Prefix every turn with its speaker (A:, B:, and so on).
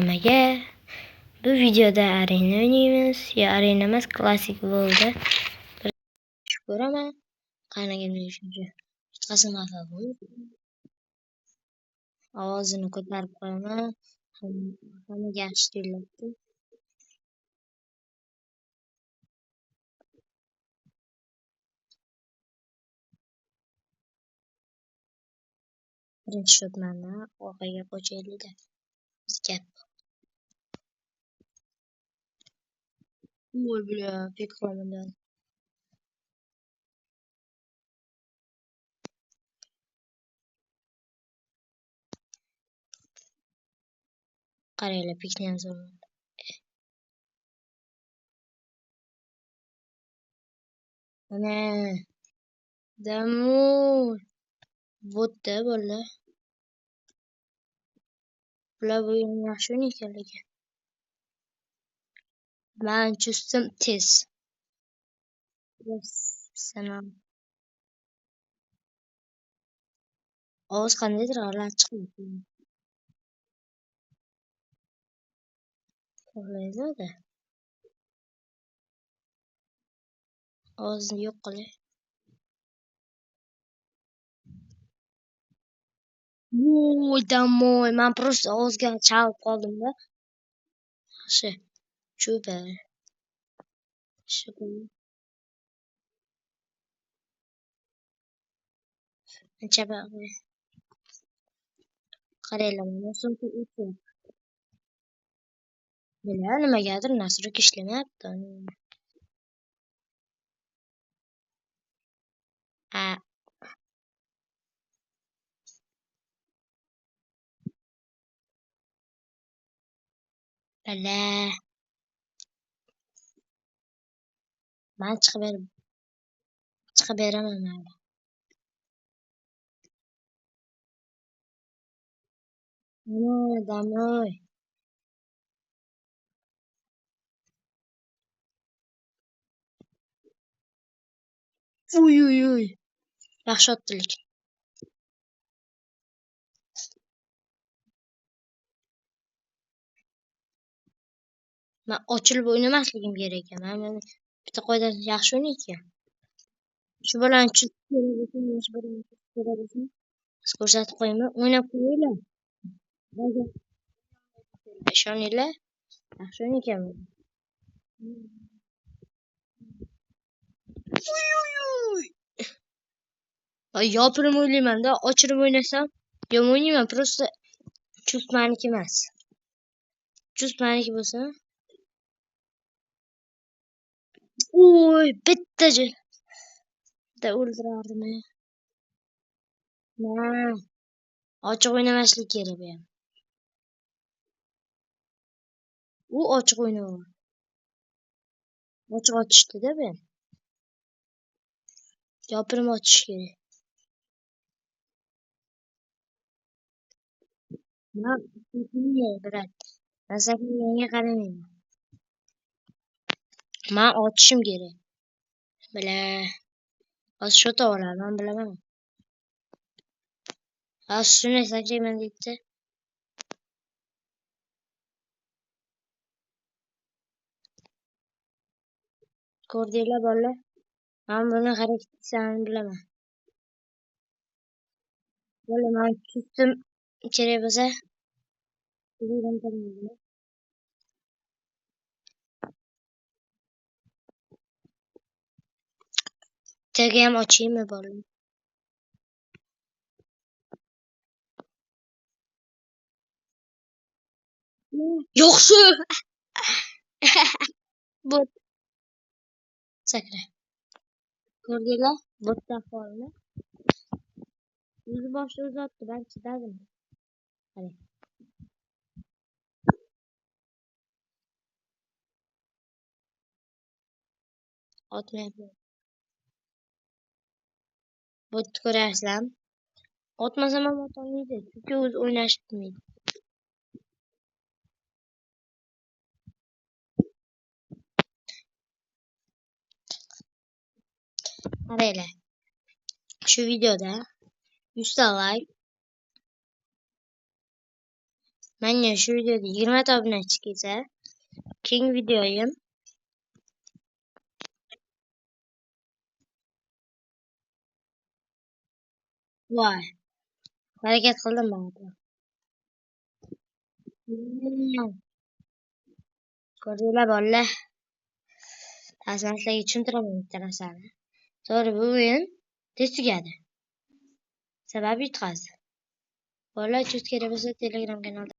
A: Hammaga bu videoda arena o'ynaymiz. Ya arena emas, klassik bo'ldi. Bir ko'raman. Qanaqa shuncha. Yutqazim xafa. Ovozini ko'tarib qo'yaman. Hammaga yaxshi tuyuladi. Birinchi shot mani orqaga qochaylik-da. Gap. Voy бля, pek qilaman. Qaranglar, pikni ham zo'rman. Mana. Домой. Botda bolalar. Bular bu o'yinni yaxshi o'ynaykan lekin. Man chustim tez. Professional. Ovoz qandaydir g'alati chiqyapti. Xohlaydi-da. Ovozni yo'q qilay. Voy, домой. Man просто ovozga chalib qoldim-da. Yaxshi. Chupa. Qaranglar, mana sumka o'tyapti. Bular nimagadir nastroyka ishlamayapti. A. Bala. Man chiqib beraman mayli. Mana, домой. Uy, uy, uy. Yaxshi otdi lekin. Man ochilib o'ynamasligim kerak ekan. Man bitta qoidasi yaxshi o'ynayotgan. Shu bolani ko'rsatib qo'yaymi? O'ynab qo'yinglar. Ishoninglar, yaxshi o'ynayotganman. Yopilib o'ynayman-da, ochilib o'ynasam, yomon o'ynayman, просто chust maniki emas. Chust maniki bo'lsa. Oy, bitta o'ldirardim. Na. Ochiq o'ynamaslik kerak bu ham. U ochiq o'ynayapti. Ochiq otishdi-da bu ham. Yopilib otish kerak. Man брат. Man sakraganga qaramayman. Man otishim kerak. Бля. Hozir shot oladi, man bilaman. Hozir shuni sakrayman debdi. Ko'rdinglar bolalar? Man buni harakatini bilaman. Bola, man chustim kerak bo'lsa. Tagi ham ochaymi bolalar? Yo'qsi. Bot. Sakra. Ko'rdinglar? Botda ahvolini. O'zi boshida o'zi otdi, ben chidadim. Qarang. Otmayapti. Botni ko'ryapsizlarmi? Otmasam ham otolmaydi, chunki o'zi o'ynashni bilmaydi. Qaranglar. Shu videoda 100 ta like, Menga shu videoda 20 ta obunachi kelsa, keyingi videoyim voy, harakat qildim baribir. Ko'rdinglar bolalar. Hozir man sizlarga tushuntiraman bitta narsani. To'g'ri, bu o'yin tez tugadi. Sababi yutqazdi. Bolalar chust kerak bo'lsa Telegram kanalda